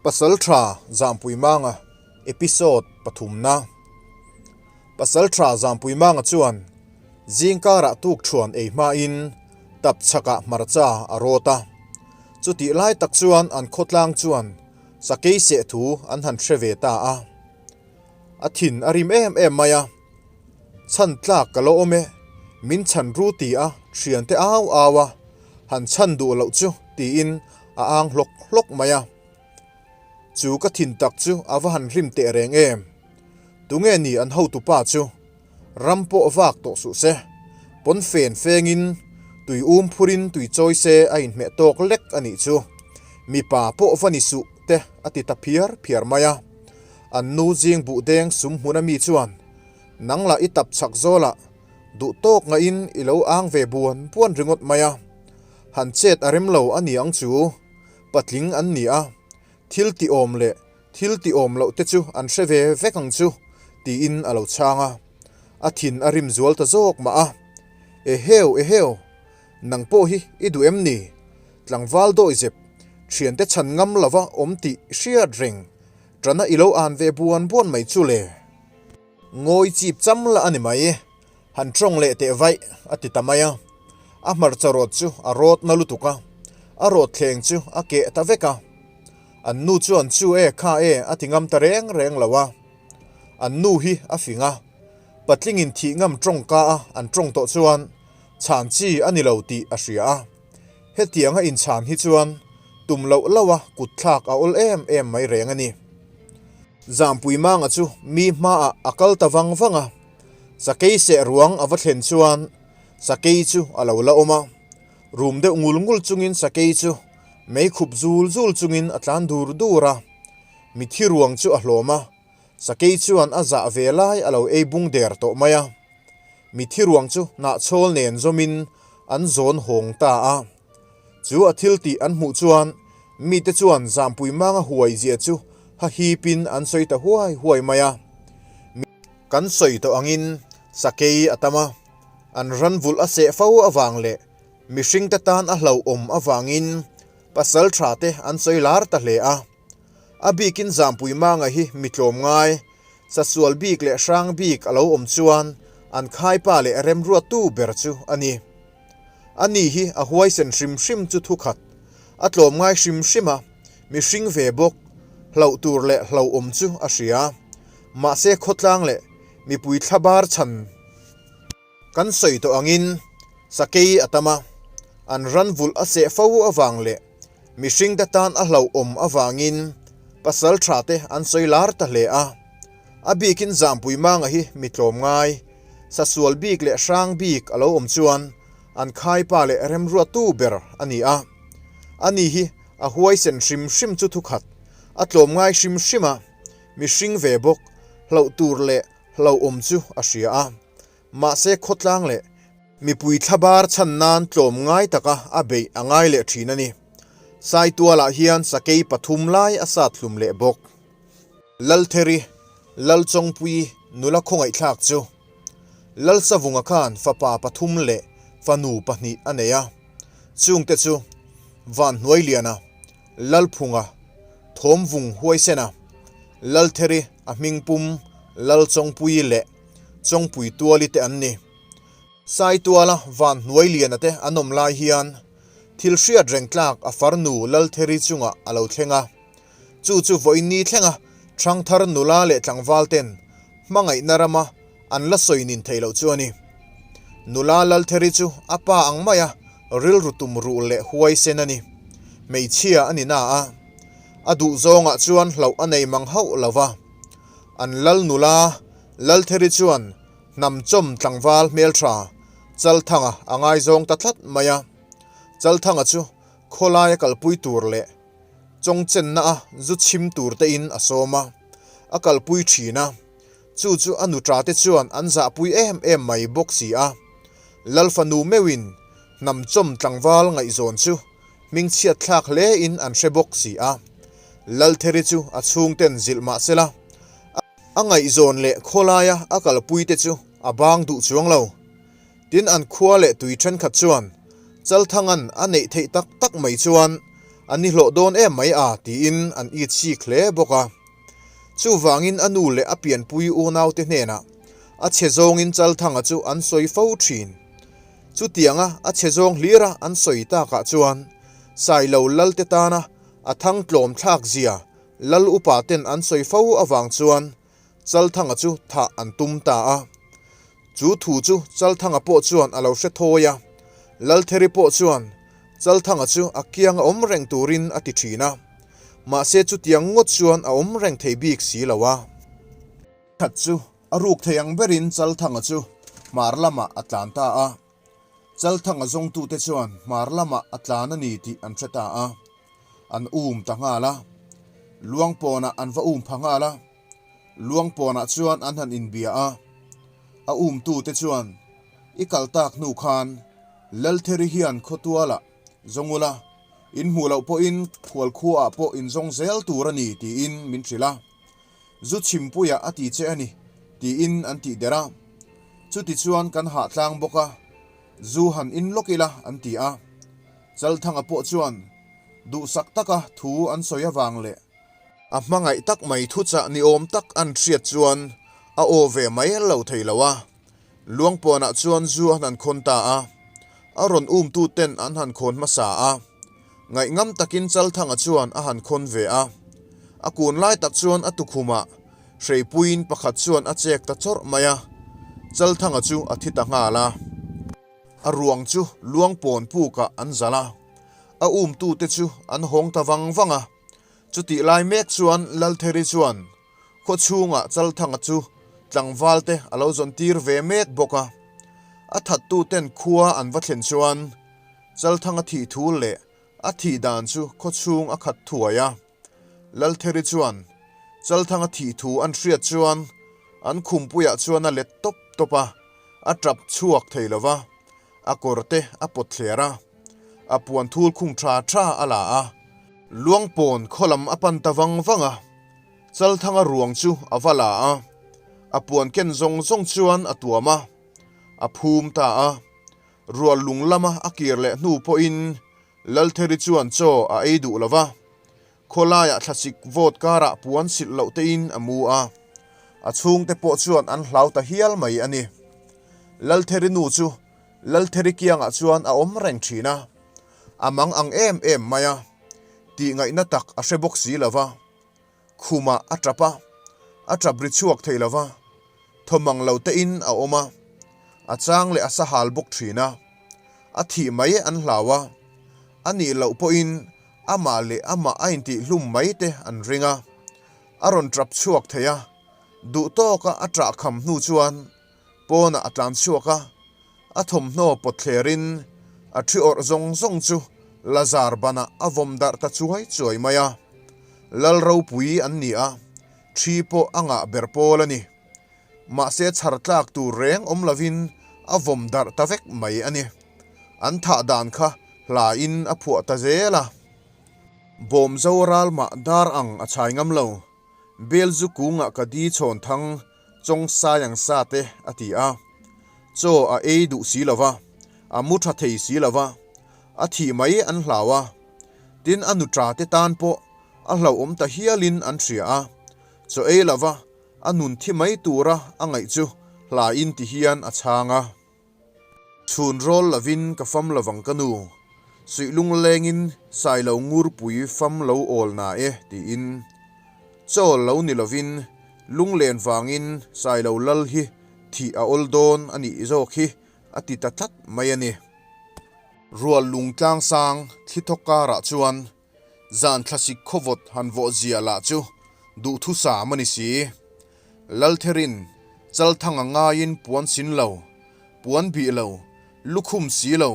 Pasaltha Zampuimanga Episode pathumna Pasaltha Zampuimanga chuan zingkarah tukthuan ei hmain tap chhakah hmarcha a rawt a. Chutih lai tak chuan an khawtlang chuan sakei seh thu an han hre ve ta a. A thin a rim em em mai a. Chhan tlak ka lo awm e, min chhan ru ti a thiante au au a, han chhan duh loh chu tiin a ang hlawk hlawk mai a. Chu ka thin tak chu a va han rim teh reng em? Tunge ni an hotupa chu? Ram pawh vak tawh suh se, pawn fen fengin tui um phurin tui chawi se a inhmeh tawk lek a nih chu. Mipa pawh va ni suh te a ti ta phiar phiar mai a. An nu zing buh deng sum hmun a mi chuan, Nang lah i tap chak zawl ah duh tawk ngaihin i lo ang ve buan buan ringawt mai a. Han chet a rem lo a ni ang chu. Patling an ni a, thil ti awm leh thil ti awm loh te chu an hre ve vek ang chu, tiin a lo chhang a. A thin a rim zual ta zawk mah a. Eheu, eheu, nang pawh hi i duh em ni? Tlangval dawihzep, thiante chhan ngam lova awm tih hriat reng Tana i lo an ve buan buan mai chu le. Ngawi chip cham la a ni mai. Han tawng leh teh vaih a ti ta mai a. A hmarcha rawt chu a rawt na lutuk a. A rawt thleng chu a keh ta vek a. An nu chuan chu e kha e a ti ngam ta reng reng lo a. An nu hi a fing a. Patlingin thih ngam tawngka a an tawng tawh chuan chhan chi a ni lo tih a hria a. Hetianga inchhan hi chuan tum loh loh a kut thlak a awl em em mai reng a ni. Zampui Manga chu mi hmaah a kal ta vang vang a, sakei seh ruang a va thlen chuan sakei chu a lo la awm a, rum deuh ngul ngul chungin sakei chu mei khup zul zul chungin a tlan dur dur a, mithi ruang chu a hlawm a, sakei chuan a zah ve lai a lo ei bung der tawh mai a. Mithi ruang chu hnahchhawl nen zawmin an zawn hawng ta a. Chu a thil tih an hmuh chuan mite chuan Zampui Manga huai zia chu ha hipin an sawi ta huai huai mai a. Kan sawi tawh angin sakei a tam a, an ran vulh a seh fo avang leh mihringte tan a hlauhawm avangin pasal tha te an sawi lar ta hle a. A bikin Zampui Manga hi mi tlawm ngai, sasual bik leh hrang bik a lo awm chuan an khaipa leh remruattu ber chu a ni. A ni hi a huaisen hrim hrim chu thukhat, a tlawm ngai hrim hrim a, mihring ve bawk, hlauh tur leh hlauhawm chu a hria. Mahse khawtlang leh mipui thlabar chhan. Kan sawi tawh angin sakei a tam a, an ran vulh a seh fo avang leh mihringte tan a hlauhawm avangin pasal tha te an sawi lar ta hle a. A bikin Zampui Manga hi mi tlawm ngai, sasual bik leh hrang bik a lo awm chuan an khaipa leh remruattu ber a ni a. Ani hi a huaisen hrim hrim chu thukhat, a tlawm ngai hrim hrim a, mihring ve bawk, hlauh tur leh hlauhawm chu a hria a. Mahse khawtlang leh mipui thlabar chhan nan tlawm ngai taka a beih a ngai leh thin a ni. Saitualah hian sakei pathum lai a sat hlum leh bawk. Laltheri, Lalchawngpui nula khawngaihthlak chu Lalsavunga khan fapa pathum leh fanu pahnih a nei a. Chungte chu Vanhnuailiana, Lalphunga, Thawmvung Huaisena, Laltheri a hmingpum Lalchawngpui leh Chawngpui Tuali te an ni. Saituala van hnuai liana te an awm lai hian thil hriat reng tlak a farnu Laltheri chungah a lo thleng a. Chu chu vawiin ni thlenga Thangthar nula leh tlangval ten hmangaihna rama an la sawi nin thei loh chu a ni. Nula Laltheri chu a pa ang maia rilru tum ruh leh huaisen a ni. Hmeichhia a ni na a, a duhzawngah chuan hlauh a nei mang hauh lo va. An lal nula Laltheri chuan hnamchawm tlangval hmeltha Chalthanga a ngaizawng ta tlat mai a. Chalthanga chu khawlaia kalpui tur leh chawngchenna a zu chhim tur tein a sawm a, a kalpui thin a. Chu chu a nutra te chuan an zahpui em em mai bawk si a. Lalfanu meuhin hnamchawm tlangval ngaihzawn chu hmingchhiat thlak hle in an hre bawk si a. Laltheri chu a chhungten zilh mah sela, a ngaihzawn leh khawlaia a kalpui te chu a bang duh chuang lo. Tin an khua leh tui thenkhat chuan Chalthangan a neih theih tak tak mai chuan A nihlawh dawn em mai a tiin an it sik hle bawk a. Chuvangin a nu leh a pianpui unaute hnenah a chhe zawngin Chalthanga chu an sawi fo thin. Chutianga a chhe zawng hlira an sawi takah chuan Sailo Lalte tana a thang tlawm thlak zia Lal upa ten an sawi fo avang chuan Chalthanga chu thah an tum ta a. Chu thu chu Chalthanga pawh chuan a lo hre thawi a. Laltheri pawh chuan Chalthanga chu a kianga awm reng turin a ti thin a. Mahse chutiang ngawt chuan a awm reng thei bik si lo a. Khat chu a ruk thei ang berin Chalthanga chu hmar lamah a tlan ta a. Chalthanga zawngtute chuan hmar lamah a tlan a ni tih an hre ta a. An um ta nghal a. Luangpawnah an va um pha nghal a. Luangpawnah chuan an han inbia a. A umtute chuan, I kal tak hnu khan Laltheri hian khawtualah zawng ula, in hmuh loh pawhin khualkhuaah pawh in zawng zel tur a ni tiin min hrilh a. Zu chhimpuiah a ti che a ni tiin an tih der a. Chuti chuan kan hah tlang bawk a, zu han in lawk ila an ti a. Chalthanga pawh chuan duhsak taka thu an sawi avang leh a hmangaih tak mai thuchah ni awm tak an hriat chuan a aw ve mai lo thei lo a. Luangpawnah chuan zu an han khawn ta a, a rawn umtu ten an han khawn hmasa a. Ngaihngam takin Chalthanga chuan a han khawn ve a. A kun lai tak chuan a tukhumah hreipuiin pakhat chuan a chek ta chawrh mai a, Chalthanga chu a thi ta nghal a. A ruang chu Luangpawn pukah an zalh a, a umtute chu an hawng ta vang vang a. Chutih lai mek chuan Laltheri chuan Khaw chhungah Chalthanga chu tlangval te a lo zawn tir ve mek bawk a. A thattu ten khua an va thlen chuan Chalthanga thih thu leh a thih dan chu khaw chhung a khat thuai a. Laltheri chuan Chalthanga thih thu an hriat chuan an khumpuiah chuan a let tawp tawp a, a tap chhuak thei lo va, a kawr te a pawt thler a, a puan thul khung tha tha a la a. Luangpawn khaw lam a pan ta vang vang a. Chalthanga ruang chu a va la a, a puan ken zawng zawng chuan a tuam a, a phum ta a. Rual lung lama a kir leh hnu pawhin Laltheri chuan chaw a ei duh lo va, khawlaiah thlasik vawt karah puan silh loh tein a mu a, a chhungte pawh chuan an hlau ta hial mai a ni. Laltheri nu chu Laltheri kiangah chuan a awm reng thin a, a mang ang em em mai a, tihngaihna tak a hre bawk si lo va. Khumah a tap a, a tap ri chhuak thei lo va, thawmang lo tein a awm a, a chang leh a sahal bawk thin a, a thih mai an hlau a, a nih loh pawhin amah leh amah a intihhlum mai te an ring a, a rawn tap chhuak thei a, duh tawka a ṭah kham hnu chuan Pawnah a tlan chhuak a, a thawmhnaw pawt thlerin a thi awrh zawng zawng chu Lazar banah a vawm darh ta chuai chuai mai a. Lal ropui an ni a, thi pawh a ngah ber pawl a ni. Mahse chhar tlak tur reng awm lovin a vawm darh ta vek mai a ni. An thah dan kha hlain a phuah ta zel a. Bawm zo ral mah dar ang a chhai ngam lo. Bel zu kungah ka di chhawn thang chawng sai ang sa te a ti a. Chaw a ei duh si lo va, a mu tha thei si lo va, a thih mai an hlau a. Tin a nutra te tan pawh a hlauhawm ta hialin an hria a, chaw ei lo va a nun thi mai tura a ngaih chu hlain ti hian a chhang a. Chhun rawl lovin ka fam lovang ka nu, suih lunglengin Sailo ngurpui fam lo awl na e tiin. Chawl lo ni lovin lunglen vangin Sailo lal hi thih a awl dawn a nih zawk hi a ti ta tlat mai a ni. Rual lung tlang sang thli thawk karah chuan Zan thlasik khawvawt han vawh zia lah chu duhthusam a ni si. Laltherin Chalthanga ngaiin puan sin lo, puan bih lo, lukhum si lo,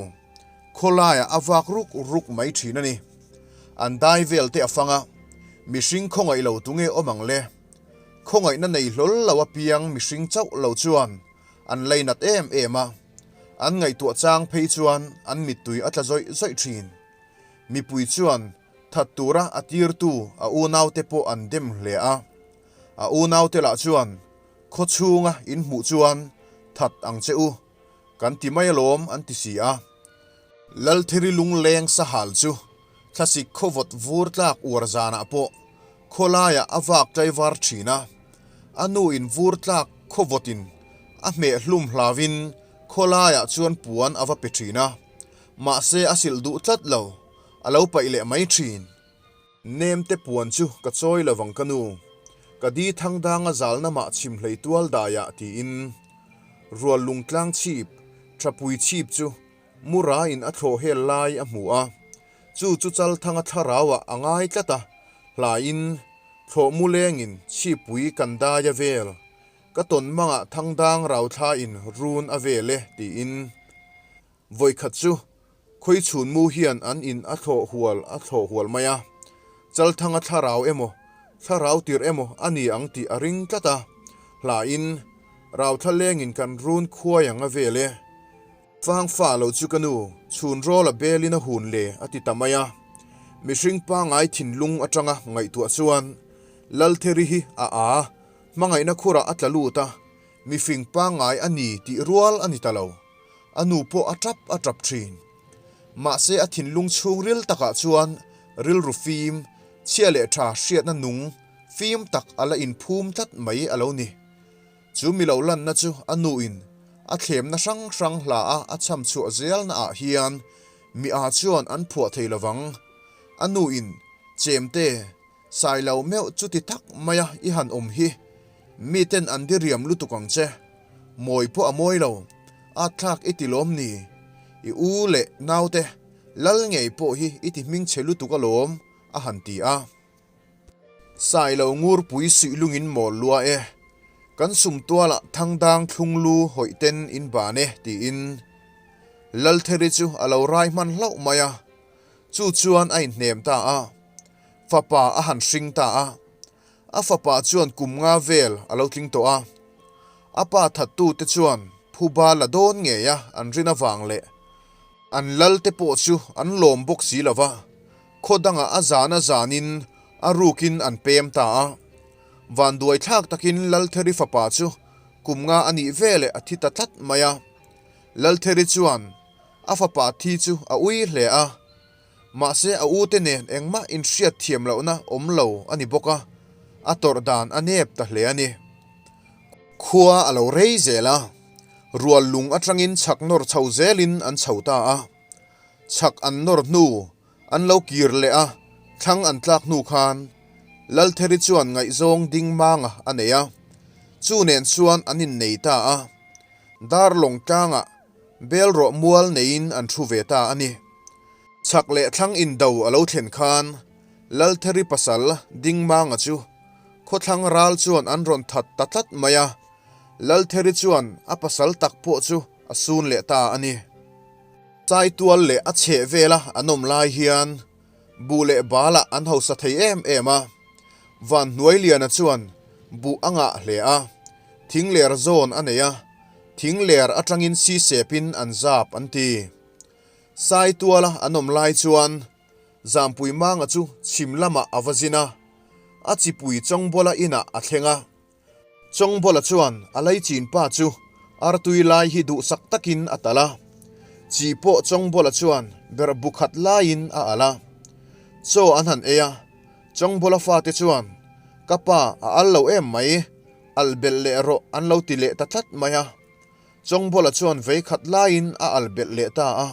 khawlaiah a vak ruk ruk mai thin a ni. An dai vel te a fang a, mihring khawngaih lo tunge awm ang le? Khawngaihna nei hlawl lo apiang mihring chauh lo chuan an leinat em em a, an ngaihtuah chang phei chuan an mittui a tla zawih zawih thin. Mipui chuan that tura a tirtu a unaute pawh an dem hle a. A unaute lah chuan, Khaw chhunga in hmuh chuan that ang che u, kan ti mai alawm an ti si a. Lalthiri lungleng sahal chu. Thlasik khawvawt vur tlak uar zanah pawh khawlaiah a vak tlaivar thin a, a nu in vur tlak khawvawtin a hmeh hlum hlauin khawlaiah chuan puan a va pe thin a, mahse a silh duh tlat lo, a lo paih leh mai thin. Nemte puan chu ka chawi lo vang ka nu, ka di thang danga zalna mah chhim hlei tual daiah tiin rual lungtlang chhip, thapui chhip chu Mura-in a thlawh hel lai a hmu a, chu chu Chalthanga thlarauah a ngai tlat a, hlaiin thlawh mu lengin chhipui kan dai a vel, ka tawn mangah thangdang rauthlain run a vel e tiin. Vawikhat chu Khawichhun mu hian an in a thlawh hual a thlawh hual mai a, Chalthanga thlarau emaw, thlarau tirh emaw a ni ang tih a ring tlat a, hlaiin rauthla lengin kan run khuai ang a vel e. Fangfa lo chu ka nu, chhun rawl a belin a hun le a ti ta mai a. Mihring pangai thinlung atanga ngaihtuah chuan Laltheri hi a a, hmangaihna khurah a tla lut a, mifing pangai a ni tih rual a ni ta lo. A nu pawh a tap a tap thin. Mahse a thinlung chhungril takah chuan rilru fim, chhia leh tha hriatna nung fim tak a la inphum tlat mai a lo ni. Chu mi lo lanna chu a nuin a thlemna hrang hrang hla a a chham chhuah zelna ah hian mi a chuan an phuah thei lovang. A nuin, Chemte, sai lo meuh chuti tak maia i han awm hi miten an diriam lutuk ang che. Mawi pawh a mawi lo, a thlak i ti lawm ni? I u leh naute lal ngei pawh hi i ti hmingchhe lutuk alawm, a han ti a. Sailo ngurpui suih lungin mawl lua e, kan sum tualah thangdang thlunglu hawih ten in ban e tiin Laltheri chu a lo rai hman hlauh mai a, chu chuan a inhnem ta a, fapa a han hring ta a, a fapa chuan kum nga vel a lo tling tawh a, a pa thattu te chuan phuba la dawn ngei a an rin avang leh an lal te pawh chu an lawm bawk si lo va. Khaw dangah a zan a zanin a rukin an pem ta a. Vanduai thlak takin Laltheri fapa chu kum nga a nih veleh a thi ta tlat mai a. Laltheri chuan a fapa thi chu a ui hle a. Mahse a ute nen engmah inhriat thiam lohna awm lo a ni bawk a, a tawrh dan a nep ta hle a ni. Khua a lo rei zel a, rual lung atangin chhak nawr chho zelin an chho ta a. Chhak an nawr hnu An lo kir leh a, thlang an tlak hnu khan Laltheri chuan ngaihzawng ding manga a nei a, chu nen chuan an innei ta a. Darlawng tlangah bel rawh mual neiin an thu ve ta a ni. Chhak leh thlang indo a lo thlen khan Laltheri pasal ding manga chu khawthlang ral chuan an rawn that ta tlat mai a, Laltheri chuan a pasal tak pawh chu a sun leh ta a ni. Saitual leh a chheh vela an awm lai hian buh leh balah an hausa thei em em a, Vanhnuailiana chuan buh a ngah hle a, thing ler zawn a nei a, thing ler atangin sisepin an zap an ti. Saituala an awm lai chuan Zampui Manga chu chhim lamah a va zin a, a chipui Chawngbawla inah a thleng a. Chawngbawla chuan a laichin pa chu artui lai hi duhsak takin a talh a, chi pawh Chawngbawla chuan berh bu khat laiin a alh a. Chaw an han ei a, Chawngbawla fate chuan, Ka pa, a al lo em mai, alh belh leh rawh an lo ti leh ta tlat mai a. Chawngbawla chuan vei khat laiin a alh belh leh ta a.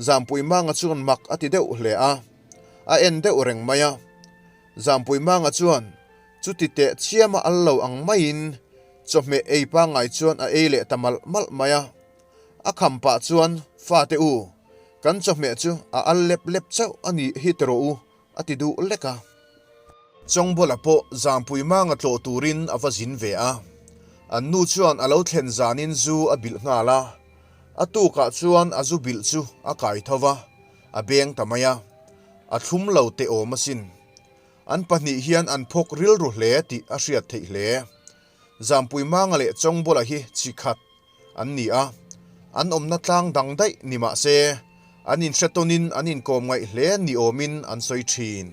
Zampui Manga chuan mak a ti deuh hle a, a en deuh reng mai a. Zampui Manga chuan, Chuti teh chiama al lo ang maiin chawhmeh ei pangngai chuan a ei leh ta malh malh mai a. A kham pah chuan, Fate u, kan chawhmeh chu a al lep lep chauh a nih hi ti rawh u, a ti duh lek a. Chawngbawla pawh Zampui Manga tlawh turin a va zin ve a. An nu chuan a lo thlen zanin zu a bilh nghal a. A tukah chuan a zu bilh chu a kai tho va, a beng ta mai a. A thlum lo teh awm asin. An pahnih hian an phawk rilru hle tih a hriat theih hle. Zampui Manga leh Chawngbawla hi chi khat an ni a, an awmna tlang dang daih ni mah se, an inhre tawnin an inkawm ngaih hle ni awmin an sawi thin.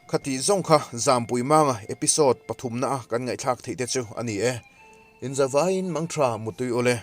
Khatih zawng kha Zampui Manga episode pathumna a kan ngaihthlak theih te chu a ni e. Inzavaiin mangtha mutui ule.